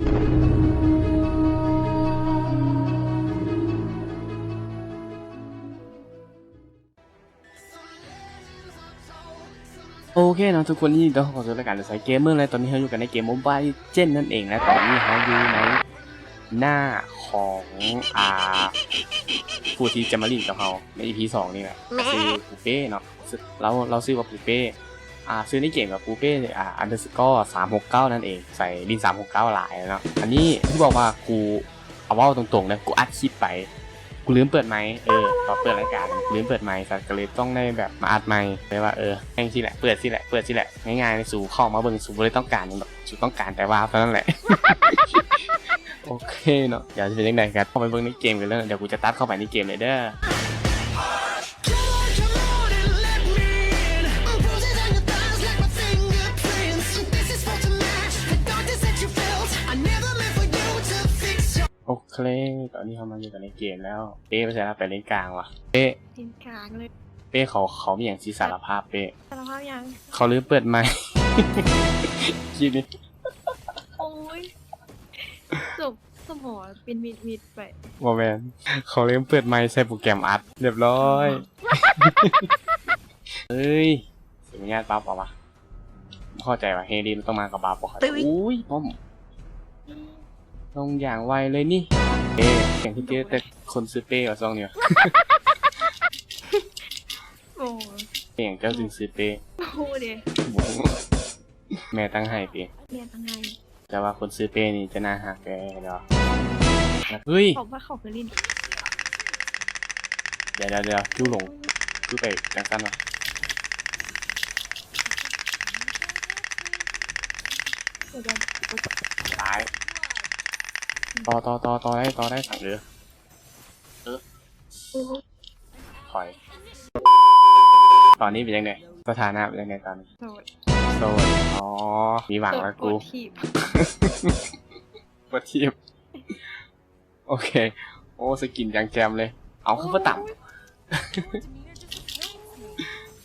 ໂອເຄເນາະທຸກຄົນ, ຍິນດີຕ້ອນຮັບເຂົ້າສູ່ລາຍການ The Side Gamer ແລະຕອນນີ້ເຮົາຢູ່ກັນໃນເກມ Mobile Legends ນັ້ນເອງ ແລະຕອນນີ້ເຮົາຢູ່ໃນໜ້າຂອງ ອ່າ ຜູ້ທີ່ຈະມາຫຼິ້ນກັບເຮົາໃນ ອີພີ ສອງນີ້ແຫຼະ ກໍຄືປູເປ້ເນາະ. ລາວ ລາວຊື່ວ່າປູເປ້ ອ່າ ຊື່ໃນເກມກໍປູເປ້ ອ່າ underscore ສາມຫົກເກົ້າ ນັ້ນເອງ. ໃສ່ຫຼິ້ນ ສາມຫົກເກົ້າ ຫຼາຍເນາະ. ອັນນີ້ທີ່ບອກວ່າກູ ເອົາເວົ້າຕົງໆເດີ ກູອັດຄລິບໄປ ກູລືມເປີດໄມ ເອີ ຕອນເປີດລາຍການລືມເປີດໄມ ສັດ ກໍເລີຍຕ້ອງໄດ້ແບບມາອັດໃໝ່ ເລີຍວ່າ ເອີ ຈັ່ງຊີ້ແຫຼະ ເປີດຊີ້ແຫຼະ ເປີດຊີ້ແຫຼະ ງ່າຍໆເລີຍ. ສູເຂົ້າມາເບິ່ງ ສູບໍ່ໄດ້ຕ້ອງການຫຍັງດອກ ສູຕ້ອງການແຕ່ວາວເທົ່ານັ້ນແຫຼະ. ໂອເຄເນາະ, ດຽວຈະເປັນຈັ່ງໃດກໍເຂົ້າໄປເບິ່ງໃນເກມກັນເລີຍ. ດຽວກູຈະຕັດເຂົ້າໄປໃນເກມເລີຍເດີ. ໂອເຄ ຕອນນີ້ເຮົາມາຢູ່ກັນໃນເກມແລ້ວ. ເປ້ ໄປໃສລະ? ໄປເລນກາງວະ ເປ້. ເລນກາງເລີຍ. ເປ້ ເຂົາ ເຂົາມີຫຍັງຊິສາລະພາບ ເປ້? ສາລະພາບຫຍັງ? ເຂົາລືມເປີດໄມ ຄລິບນີ້. ໂອ້ຍ ຈົບ ສະໝໍເປັນມິດໆໄປ. ບໍ່ແມ່ນ ເຂົາລືມເປີດໄມໃສ່ໂປຣແກຣມອັດ ຮຽບຮ້ອຍ. ເອີຍ ຊິມາຍາດປັບເອົາວະ. ບໍ່ເຂົ້າໃຈວ່າເຮລິນຕ້ອງມາກັບບາປອກ. ໂອ້ຍ ປ້ອມ ລົງຢ່າງໄວເລີຍນີ້. ເປ້ ຫຍັງຄືເຈອແຕ່ຄົນຊື່ເປ້ວ່າຊ່ອງນີ້ວະ. ໂອ້ຍ ເປັນຫຍັງເຈົ້າຈຶ່ງຊື່ເປ້? ບໍ່ຮູ້ເດ້. ແມ່ຕັ້ງໃຫ້ຕິ? ແມ່ຕັ້ງໃຫ້. ແຕ່ວ່າຄົນຊື່ເປ້ນີ້ຈະໜ້າຮັກແດ່ເນາະ. ເຮີ້ຍ ເຂົາວ່າເຂົາຄືຫຼິ້ນ ດຽວໆໆ ຈູ່ຫຼົງ ຄືໄປຈັ່ງຊັ້ນວະ? ຕາຍ. ຕໍ່ ຕໍ່ ຕໍ່ ຕໍ່ໄດ້ ຕໍ່ໄດ້ ສັງເອີ. ເອີ ຖອຍ. ຕອນນີ້ເປັນຈັ່ງໃດ? ສະຖານະເປັນຈັ່ງໃດຕອນນີ້? ໂສດ. ໂສດ. ອໍ ມີຫວັງແລ້ວກູ. ໂສດ ໂກດຖີບ ໂກດຖີບ. ໂອເຄ. ໂອ້ ສະກິນຢ່າງແຈ່ມເລີຍ. ເອົ້າ ຄືບໍ່ຕຳ?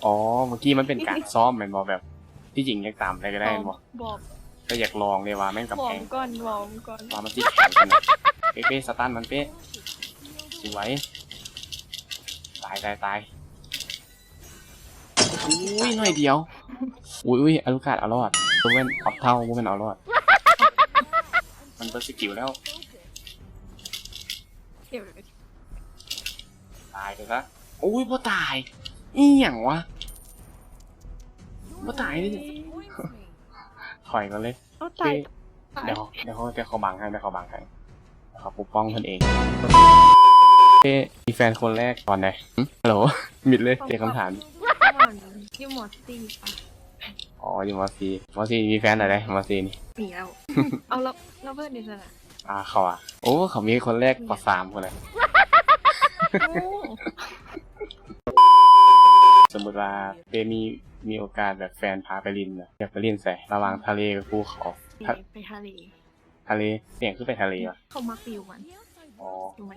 ອໍ ເມື່ອກີ້ມັນເປັນການຊ້ອມແມ່ນບໍ່? ແບບ ທີ່ຈິງຢາກຕຳໄດ້ກໍໄດ້ແມ່ນບໍ່? ບອມ ແຕ່ຢາກລອງເດ້ວ່າແມ່ນກຳແພງ. ວອມກ່ອນ ວອມກ່ອນ ວ່າມັນຊິແຂງປານໃດ. ເປ້ ເປ້ ສະຕັນມັນ ເປ້. ສວຍ. ຕາຍ ຕາຍ ຕາຍ. ອຸ້ຍ ໜ້ອຍດຽວ. ອຸ້ຍ ອຸ້ຍ ອາລູກາດເອົາລອດ. ບໍ່ແມ່ນອອກເທົາ ບໍ່ແມ່ນເອົາລອດ. ມັນເບິດສະກິວແລ້ວ. ຕາຍໄປຊະ. ໂອ້ຍ ບໍ່ຕາຍ. ອີ່ຫຍັງວະ? ບໍ່ຕາຍເລີຍ. ຖອຍກ່ອນເລີຍ. ເອົາຕາຍ. ເປ້ ຕາຍ. ດຽວ ດຽວເຂົາ ດຽວເຂົາບັງໃຫ້ ດຽວເຂົາບັງໃຫ້. ເຂົາປົກປ້ອງເພິ່ນເອງ. ເປ້ ມີແຟນຄົນແລກຕອນໃດ? ຫຶ? ຮັລໂຫຼ ມິດເລີຍ. ເສຍຄຳຖາມ. ຢູ່ ມໍສີ່ ປະ. ອໍ ຢູ່ ມໍສີ່. ມໍສີ່ ມີແຟນແລ້ວເດ້ ມໍສີ່ນີ້. ມີແລ້ວ. ເອົາ ລະ ລະເບີດນີ້ຊັ້ນນະ. ອ່າ ເຂົາອະ ໂອ້ ເຂົາມີຄົນແລກ ປະສາມພຸ້ນແຫຼະ. ໂອ້ ສົມມຸດວ່າເປ້ມີ ມີໂອກາດແບບແຟນພາໄປຫຼິ້ນນະ ຢາກໄປຫຼິ້ນໃສ? ລະຫວ່າງທະເລກັບພູເຂົາ. ໄປທະເລ. ທະເລ. ເປັນຫຍັງຄືໄປທະເລວະ? ເຂົາມັກວິວມັນ. ອໍ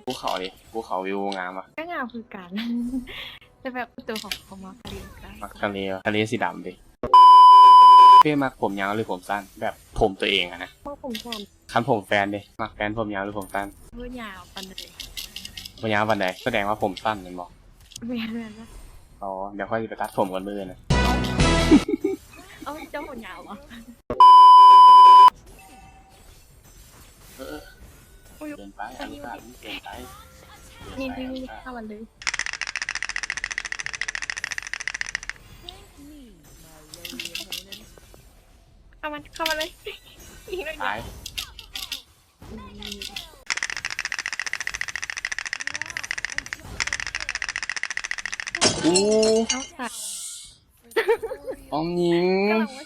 ພູເຂົາເດ? ພູເຂົາວິວງາມວະ? ກໍງາມຄືກັນ ແຕ່ແບບສ່ວນຕົວເຂົາ ເຂົາມັກທະເລຄືກັນ. ມັກທະເລວະ? ທະເລສີດຳເດ. ເປ້ມັກຜົມຍາວຫຼືຜົມສັ້ນ? ແບບຜົມຕົວເອງຫັ້ນນະ. ມັກຜົມສັ້ນ. ຄັນຜົມແຟນເດ? ມັກແຟນຜົມຍາວຫຼືຜົມສັ້ນ? ບໍ່ຍາວປານໃດ. ບໍ່ຍາວປານໃດ? ສະແດງວ່າຜົມສັ້ນແມ່ນບໍ່? ແມ່ນໆ. ອໍ ດຽວຂ້ອຍຊິໄປຕັດຜົມກ່ອນມື້ອື່ນນະ. ເອົ້າ ເຈົ້າຜົມຍາວບໍ່? ເອີ ເກີນໄປ ອາລູກາດມັນເກີນໄປ. ນີ້ໆໆ ຂ້າມັນເລີຍ. ຂ້າມັນ ຂ້າມັນເລີຍ. ອີກໜ້ອຍດຽວ. ຕາຍ. ອູ້ ເອົາຕາຍ. ປ້ອມຍິງ. ກຳລັງວ່າ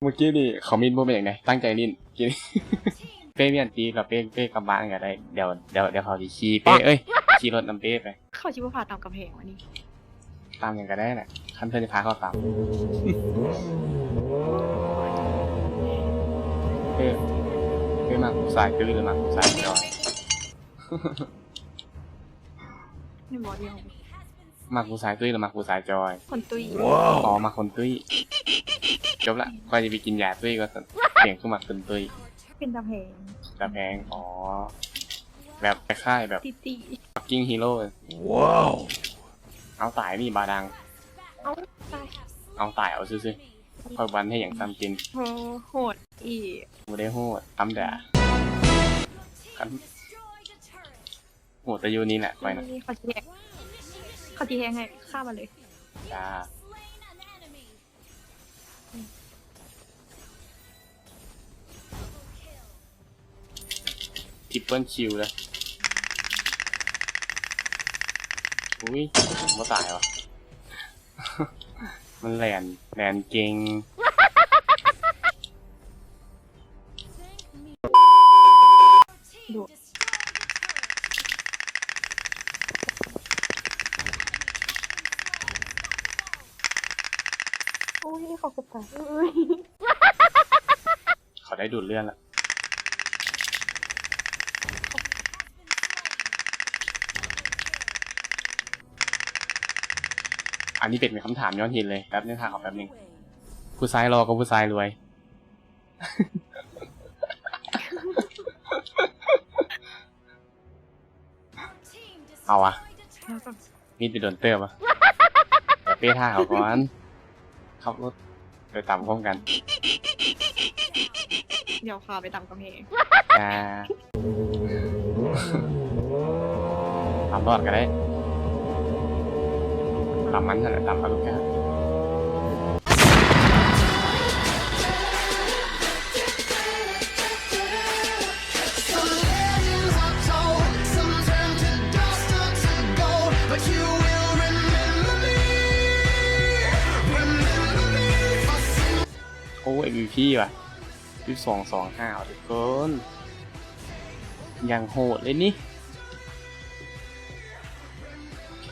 ເມື່ອກີ້ນີ້ເຂົາມິດບໍ່ເປັນຫຍັງໃດ ຕັ້ງໃຈຫຼິ້ນກີ້ນີ້. ເປ້ມີອັນຕີ ແລ້ວເປ້ ເປ້ກັບບ້ານກໍໄດ້. ດຽວ ດຽວ ດຽວເຂົາຊິຂີ່ເປ້ ເອີຍ ຂີ່ລົດນຳເປ້ໄປ. ເຂົາຊິບໍ່ພາຕຳກຳແພງວະນີ້? ຕຳຫຍັງກໍໄດ້ແຫຼະ ຄັນເພິ່ນຊິພາເຂົ້າຕຳ. ເປ້ ເປ້ມັກຜູ້ຊາຍຕຸ້ຍ ຫຼືມັກຜູ້ຊາຍຈ່ອຍ? ແມ່ນບໍ່ດຽວ? ມັກຜູ້ຊາຍຕຸ້ຍ ຫຼືມັກຜູ້ຊາຍຈ່ອຍ? ຄົນຕຸ້ຍ. ອໍ ມັກຄົນຕຸ້ຍ. ຈົບລະ ຂ້ອຍຊິໄປກິນຢາຕຸ້ຍກ່ອນຊັ້ນ. ສຽງຄືໝາກຕຶ້ນຕຸ້ຍ. ເປັນຕາແພງ. ຕາແພງ ອໍ ແບບຄ້າຍໆແບບ ຕິຕິ fucking hero. ວ້າວ ເອົາຕາຍນີ້ບາດັງ. ເອົາຕາຍ ເອົາຕາຍເອົາຊື່ໆ. ຂ້ອຍບໍ່ທັນເຮັດຫຍັງຊ້ຳກິນ. ໂອ້ ໂຫດອີກ. ບໍ່ໄດ້ໂຫດ ທຳດາ. ຄັນໂຫດແຕ່ຢູ່ນີ້ແຫຼະຂ້ອຍນະ. ນີ້ເຂົາຊິແຮກ ເຂົາຊິແຮກໃຫ້ ຂ້າມາເລີຍ. ຈ້າ. Triple kill ເລີຍ. ອຸ້ຍ ບໍ່ຕາຍຫວາ. ມັນແລ່ນ ແລ່ນເກັ່ງ. ໂອ້ຍ ເຂົາເກືອບຕາຍ. ເຂົາໄດ້ດູດເລືອດລະ. ອັນນີ້ເປັນຄຳຖາມຍອດຮິດເລີຍ. ແປັບໜຶ່ງ ຖ້າເຂົາແປັບໜຶ່ງ. ຜູ້ຊາຍຫຼໍ່ກັບຜູ້ຊາຍລວຍ. ເອົາວະ ມີແຕ່ດົນເຕີບວະ. ດຽວເປ້ຖ້າເຂົາກ່ອນ ຂັບລົດໄປຕຳພ້ອມກັນ. ດຽວພາໄປຕຳກຳແພງ. ອ່າ ຕຳລອດກໍໄດ້ ຕຳມັນຫັ້ນແຫຼະ ຕຳປາດຸກ. But you will remember me, remember me for singing. ໂອ້ ເອັມວີພີ ວ່ະ ສິບສອງສອງຫ້າ ທຸກຄົນ ຢ່າງໂຫດເລີຍນີ້.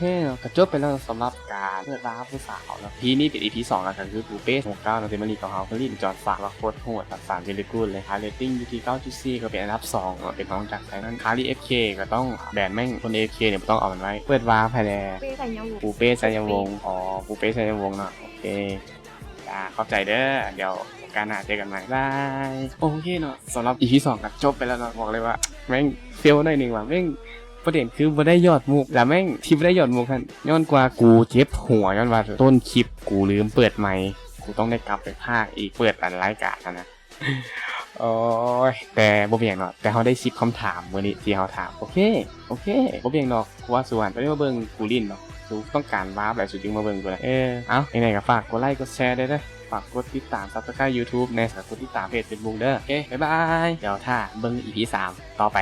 ໂອເຄເນາະ ກໍຈົບໄປແລ້ວສຳລັບການເປີດວາບຜູ້ສາວເນາະ. ອີພີນີ້ເປັນ ອີພີສອງ ແລ້ວ ກໍຄືປູເປ້ ຫົກເກົ້າ ເນາະ ທີ່ມາຫຼິ້ນກັບເຮົາ ຄືຫຼິ້ນຈອນຟາກ ແລ້ວໂຄດໂຫດ ສາມ very good ເລີຍ. ຄ່າເຣດຕິງຢູ່ທີ່ ເກົ້າຈຸດສີ່ ກໍເປັນອັນດັບສອງເນາະ ເປັນຮອງຈາກໄຊນັ້ນ. ຄ່າຣີເອັຟເຄ ກໍຕ້ອງແບນແມ່ງ ຄົນເອເຄນີ້ບໍ່ຕ້ອງເອົາມັນໄວ້. ເປີດວາບໃຜແດ່? ເປ້ ໄຊຍະວົງ. ປູເປ້ ໄຊຍະວົງ. ອໍ ປູເປ້ ໄຊຍະວົງເນາະ. ໂອເຄ ຈ້າ ຂອບໃຈເດີ ດຽວໂອກາດໜ້າເຈີກັນໃໝ່ ບາຍ. ໂອເຄເນາະ ສຳລັບ ອີພີສອງ ກໍຈົບໄປແລ້ວເນາະ. ບອກເລີຍວ່າແມ່ງເຟວໜ້ອຍໜຶ່ງວ່າ ແມ່ງ ປະເດັນຄືບໍ່ໄດ້ຢອດມຸກ ແລ້ວແມ່ງທີ່ບໍ່ໄດ້ຢອດມຸກຫັ້ນ ຍ້ອນກວ່າກູເຈັບຫົວ ຍ້ອນວ່າຕົ້ນຄລິບກູລືມເປີດໄມ ກູຕ້ອງໄດ້ກັບໄປພາກອີກ ເປີດອັນລາຍການຫັ້ນນະ. ໂອ້ຍ ແຕ່ບໍ່ເປັນຫຍັງເນາະ ແຕ່ເຮົາໄດ້ສິບຄຳຖາມມື້ນີ້ທີ່ເຮົາຖາມ. ໂອເຄ ໂອເຄ ບໍ່ເປັນຫຍັງດອກ. ກູວ່າສວນ ຕອນນີ້ມາເບິ່ງກູຫຼິ້ນເນາະ ສູຕ້ອງການວາບແຫຼະ ສູຈຶ່ງມາເບິ່ງກູນະ. ເອີ ເອົ້າ ຈັ່ງໃດກໍຝາກກົດໄລກົດແຊແດ່ເດີ ຝາກກົດຕິດຕາມ Subscribe YouTube ແດ່ ແລ້ວກໍກົດຕິດຕາມເພຈ Facebook ເດີ. ໂອເຄ ບາຍບາຍ ດຽວຖ້າເບິ່ງ ອີພີສາມ ຕໍ່ໄປ.